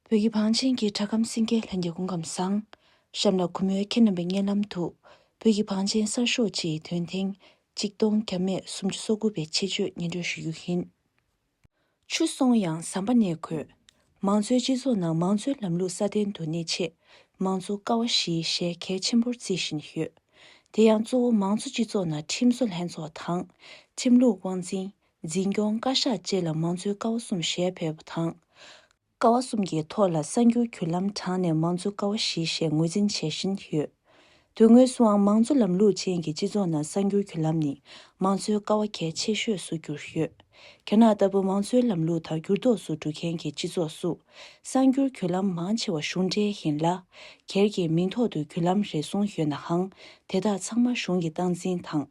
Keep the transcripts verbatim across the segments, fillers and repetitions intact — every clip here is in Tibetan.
བོད་ཀྱི་བང་ཆེན་གྱི་སྒྲ་སྒམ་སེང་གེ་ལྷན་རྒྱས་སྐུ་ཁམས་བཟང་། གཤམ་ལ་གུས་མོས་ཁྱེད་རྣམ་པའི་སྙན་ལམ་དུ། བོད་ཀྱི་བང་ཆེན་གསར་ཤོག་ཅིག་དོན་ཐེངས་གཅིག་སྟོང་བརྒྱ་མེད་སུམ་ཅུ་སོ་དགུ་པའི་ཆེད་བརྗོད་སྙན་སྒྲོན་ཞུ་རྒྱུ་ཡིན། ཆུ་སོང་ཡང་ཟམ་པ་ནས་འགོས། མང་གཙོའི་སྤྱི་ཚོགས་ནང་མང་གཙོའི་ལམ་ལུགས་སྲ་བརྟན་དུ་གནས་ཆེད། མང་གཙོ་ཀ་བ་བཞིའི་གཞས་གལ་ཆེན་པོར་བརྩི་བཞིན་ཡོད། དེ་ཡང་གཙོ་བོ་མང་གཙོ་སྤྱི་ཚོགས་ནང་ཁྲིམས་བཟོ་ལྷན་ཚོགས་དང་། ཁྲིམས་ལུགས་དབང་འཛིན། འཛིན་སྐྱོང་བཀའ་ཤག་བཅས་ལ་མང་གཙོའི་ཀ་བ་གསུམ་ཞེས་འབོད་པ་དང་། ཀ་བ་གསུམ་གྱི་ཐོག་ལ་གསར་འགྱུར་བརྒྱུད་ལམ་དྲངས་ནས་མང་གཙོ་ཀ་བ་བཞི་ཞེས་ངོས་འཛིན་བྱེད་བཞིན་ཡོད། དོན་དངོས་སུའང་མང་གཙོ་ལམ་ལུགས་ཅན་གྱི་སྤྱི་ཚོགས་ནང་གསར་འགྱུར་བརྒྱུད་ལམ་ནི་མང་གཙོའི་ཀ་བ་གལ་ཆེ་ཤོས་སུ་གྱུར་ཡོད། རྒྱ་ནག་ལྟ་བུ་མང་གཙོའི་ལམ་ལུགས་དང་འགྱུར་ལྡོག་སུ་འགྲོ་མཁན་གྱི་སྤྱི་ཚོགས་སུ། གསར་འགྱུར་བརྒྱུད་ལམ་མང་ཆེ་བ་གཞུང་འབྲེལ་ཡིན་ལ། སྒེར་གྱི་མིང་ཐོག་ཏུ་བརྒྱུད་ལམ་རེ་ཟུང་ཡོད་ནའང་། དེ་དག་ཚང་མ་གཞུང་གི་སྟངས་འཛིན་དང་།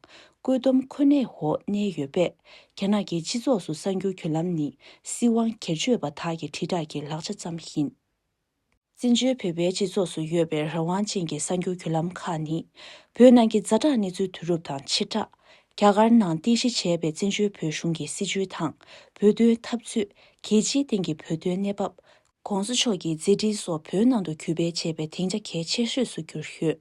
བཀོད་འདོམས་ཁོ་ནའི་འོག་གནས་ཡོད་པས། རྒྱ་ནག་གི་སྤྱི་ཚོགས་སུ་གསར་འགྱུར་བརྒྱུད་ལམ་ནི་སྲིད་དབང་སྒེར་གཅོད་པ་དག་གི་དྲིལ་བསྒྲགས་ཀྱི་ལག་ཆ་ཙམ་ཡིན། བཙན་བྱོལ་བོད་པའི་སྤྱི་ཚོགས་སུ་ཡོད་པའི་རང་དབང་ཅན་གྱི་གསར་འགྱུར་བརྒྱུད་ལམ་ཁག་ནི། བོད་ནང་གི་ཛ་དྲག་གནས་ཚུལ་བསྡུ་རུབ་དང་ཕྱིར་བསྒྲགས། རྒྱ་གར་ནང་རྟེན་གཞི་བྱས་པའི་བཙན་བྱོལ་བོད་གཞུང་གི་སྲིད་བྱུས་དང་། བོད་དོན་འཐབ་རྩོད། རྒྱལ་སྤྱིའི་སྟེང་གི་བོད་དོན་གནས་བབ། ༸གོང་ས་མཆོག་གི་མཛད་འཕྲིན་སོགས་བོད་ནང་དུ་གུས་པས་བྱས་པའི་སྡིངས་ཆ་གལ་ཆེ་ཤོས་སུ་གྱུར་ཡོད།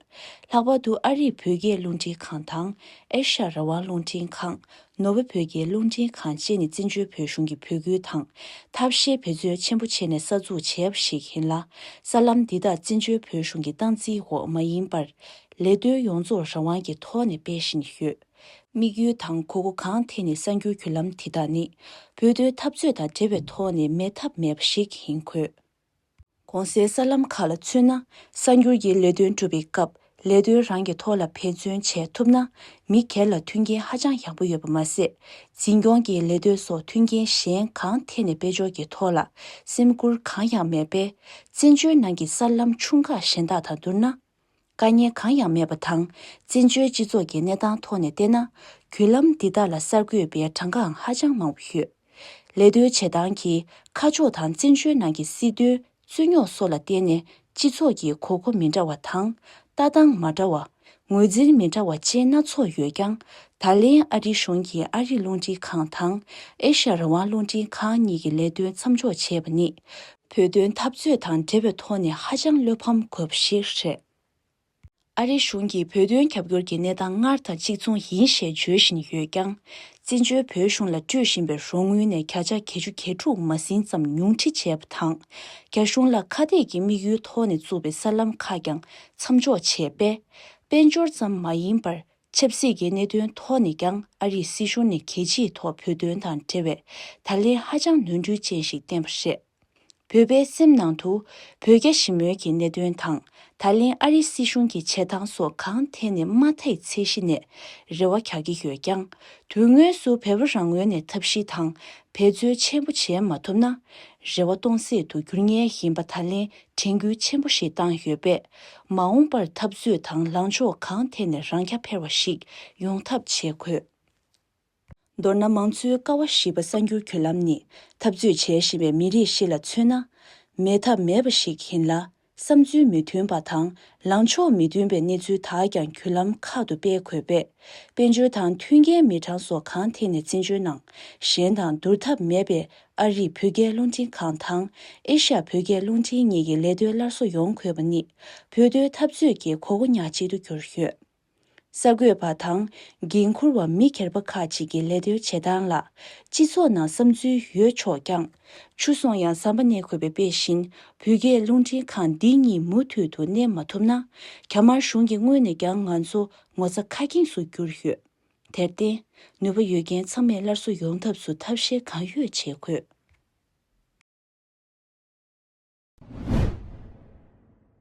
ལྷག་པར་དུ་ཨ་རིའི་བོད་སྐད་རླུང་འཕྲིན་ཁང་དང་། ཨེ་ཤ་ཡ་རང་དབང་རླུང་འཕྲིན་ཁང་། ནོར་ཝེ་བོད་ཀྱི་རླུང་འཕྲིན་ཁང་བཅས་ནི་བཙན་བྱོལ་བོད་གཞུང་གི་འབོད་སྐུལ་དང་། ཐབས་ཤེས་འབད་བརྩོན་ཆེན་པོ་བྱས་ནས་གསར་འཛུགས་བྱས་པ་ཞིག་ཡིན་ལ། གསར་ལམ་འདི་དག་བཙན་བྱོལ་བོད་གཞུང་གི་སྟངས་འཛིན་འོག་མ་ཡིན་པར། ལས་དོན་ཡོངས་རྫོགས་རང་དབང་གི་ཐོག་ནས་སྤེལ་བཞིན་ཡོད། དམིགས་ཡུལ་དང་དགོས་མཁོ་གང་ཐད་ནས་གསར་འགྱུར་བརྒྱུད་ལམ་དེ་དག་ནི། བོད་དོན་འཐབ་རྩོད་དང་འབྲེལ་བའི་ཐོག་ནས་མེད་ཐབས་མེད་པ་ཞིག་ཡིན་དགོས། གོང་གསལ་གསར་ལམ་ཁག་ལ་མཚོན་ན། གསར་འགྱུར་གྱི་ལས་དོན་སྒྲུབ་པའི་སྐབས། ལས་དོན་རང་གི་ཐོག་ལ་འབད་བརྩོན་བྱེད་ཐུབ་ན། མི་སྒེར་ལ་མཐུན་རྐྱེན་ཧ་ཅང་ཡག་པོ་ཡོད་པ་མ་ཟད། འཛིན་སྐྱོང་གི་ལས་དོན་སོགས་མཐུན་རྐྱེན་གཞན་གང་ཐད་ནས་དཔལ་འབྱོར་གྱི་ཐོག་ལ་སེམས་ཁུར་གང་ཡང་མེད་པས། བཙན་བྱོལ་ནང་གི་གསར་ལམ་ཆུང་ཁག་གཞན་དག་དང་བསྡུར་ན། དཀའ་ངལ་གང་ཡང་མེད་པ་དང་། བཙན་བྱོལ་སྤྱི་ཚོགས་ཀྱི་གནས་སྟངས་ཐོག་ནས་བལྟས་ན། བརྒྱུད་ལམ་འདི་དག་ལ་གསར་འགོད་པའི་གྲངས་ཀའང་ཧ་ཅང་མང་པོ་ཡོད། ལས་དོན་བྱེད་སྟངས་ཀྱིས་ཁ་ཕྱོགས་དང་བཙན་བྱོལ་ནང་གི་སྲིད་དོན་རྩོད་རྙོག་སོགས་ལ་བརྟེན་ནས་སྤྱི་ཚོགས་ཀྱི་དགོས་མཁོ་མི་འདྲ་བ་དང་། ལྟ་སྟངས་མ་འདྲ་བ། ངོས་འཛིན་མི་འདྲ་བ་བཅས་སྣ་ཚོགས་ཡོད་ཀྱང་། ད་ལན་ཨ་རིའི་གཞུང་གིས་ཨ་རིའི་རླུང་འཕྲིན་ཁང་དང་། ཨེ་ཤ་ཡ་རང་དབང་རླུང་འཕྲིན་ཁང་གཉིས་ཀྱི་ལས་དོན་མཚམས་འཇོག་བྱས་པ་ནི། བོད་དོན་འཐབ་རྩོད་དང་འབྲེལ་བའི་ཐོག་ནས་ཧ་ཅང་བློ་ཕམ་དགོས་པ་ཞིག་རེད། ཨ་རིའི་གཞུང་གིས་བོད་དོན་རྒྱབ་སྐྱོར་གྱི་གནས་སྟངས་སྔར་དང་གཅིག་མཚུངས་ཡིན་ཞེས་བརྗོད་བཞིན་ཡོད་ཀྱང་། བཙན་བྱོལ་བོད་གཞུང་ལ་སྤྲོད་བཞིན་པའི་རོགས་དངུལ་ནས་བརྒྱ་ཆ་བརྒྱད་ཅུ་གྱ་དྲུག་མ་ཟིན་ཙམ་ཉུང་འཕྲི་བྱས་པ་དང་། རྒྱ་གཞུང་ལ་ཁ་གཏད་ཀྱི་དམིགས་ཡུལ་ཐོག་ནས་བཙུགས་པའི་གསར་ལམ་ཁག་ཀྱང་མཚམས་འཇོག་བྱས་པས། དཔལ་འབྱོར་ཙམ་མ་ཡིན་པར། ཆབ་སྲིད་ཀྱི་གནད་དོན་ཐོག་ནས་ཀྱང་ཨ་རིའི་སྲིད་གཞུང་ནས་རྒྱལ་སྤྱིའི་ཐོག་བོད་དོན་དང་འབྲེལ་བའི་ད་ལན་ཧ་ཅང་ནོར་འཁྲུལ་ཅན་ཞིག་བསྟན་པ་རེད། བོད་པའི་སེམས་ནང་དུ་བོད་རྒྱ་ཞི་མོལ་གྱི་གནད་དོན་དང་། ད་ལན་ཨ་རིའི་སྲིད་གཞུང་གི་བྱེད་སྟངས་སོགས་གང་ཐད་ནས་མ་མཐའི་ཚད་གཞི་ནས་རེ་བ་རྒྱག་གི་ཡོད་ཀྱང་། དོན་དངོས་སུ་བོད་པ་རང་ངོས་ནས་ཐབས་ཤེས་དང་འབད་བརྩོན་ཆེན་པོ་བྱས་མ་ཐུབ་ན། རེ་བ་སྟོང་ཟད་དུ་འགྱུར་ངེས་ཡིན་པ་ད་ལན་དྲན་སྐུལ་ཆེན་པོ་ཞིག་བཏང་ཡོད་པས། མ་འོངས་པར་འཐབ་རྩོད་དང་ལངས་ཕྱོགས་གང་ཐད་ནས་རང་རྐྱ་འཕེར་བ་ཞིག་ཡོང་ཐབས་བྱེད་དགོས། མདོར་ན། མང་གཙོའི་ཀ་བ་བཞི་པ་གསར་འགྱུར་བརྒྱུད་ལམ་ནི་འཐབ་རྩོད་བྱེད་བཞིན་པའི་མི་རིགས་ཤིག་ལ་མཚོན་ན། མེད་ཐབས་མེད་པ་ཞིག་ཡིན་ལ། བསམ་ཚུལ་མི་མཐུན་པ་དང་ལངས་ཕྱོགས་མི་མཐུན་པའི་གནས་ཚུལ་དག་ཀྱང་བརྒྱུད་ལམ་ཁག་ཏུ་སྤེལ་དགོས་པས། དཔལ་འབྱོར་དང་མཐུན་རྐྱེན་མི་གྲངས་སོགས་གང་ཐད་ནས་བཙན་བྱོལ་ནང་གཞན་དང་བསྡུར་ཐབས་མེད་པའི་ཨ་རིའི་བོད་སྐད་རླུང་འཕྲིན་ཁང་དང་ཨེ་ཤ་ཡ་བོད་སྐད་རླུང་འཕྲིན་གཉིས་ཀྱི་ལས་དོན་སླར་གསོ་ཡོང་དགོས་པ་ནི་བོད་དོན་འཐབ་རྩོད་ཀྱི་དགོས་མཁོ་ཉག་གཅིག་ཏུ་གྱུར་ཡོད། གསར་འགོད་པ་དང་འགན་འཁུར་བ་མི་སྒེར་པ་ཁག་ཅིག་གི་ལས་དོན་བྱེད་སྟངས་ལ་སྤྱི་ཚོགས་ནང་བསམ་ཚུལ་ཡོད་ཆོག་ཀྱང་། ཆུ་སོང་ཡང་ཟམ་པ་ནས་འགོས་པའི་དཔེ་བཞིན། བོད་སྐད་རླུང་འཕྲིན་ཁང་འདི་གཉིས་མུ་མཐུད་དུ་གནས་མ་ཐུབ་ན། རྒྱ་དམར་གཞུང་གི་ངོས་ནས་ཀྱང་ང་ཚོ་ངོ་ཚ་ཁ་སྐྱེངས་སུ་གྱུར་ཡོད། དེར་བརྟེན། ནུས་པ་ཡོད་མཁན་ཚང་མས་སླར་གསོ་ཡོང་ཐབས་སུ་ཐབས་ཤེས་གང་ཡོད་བྱེད་དགོས།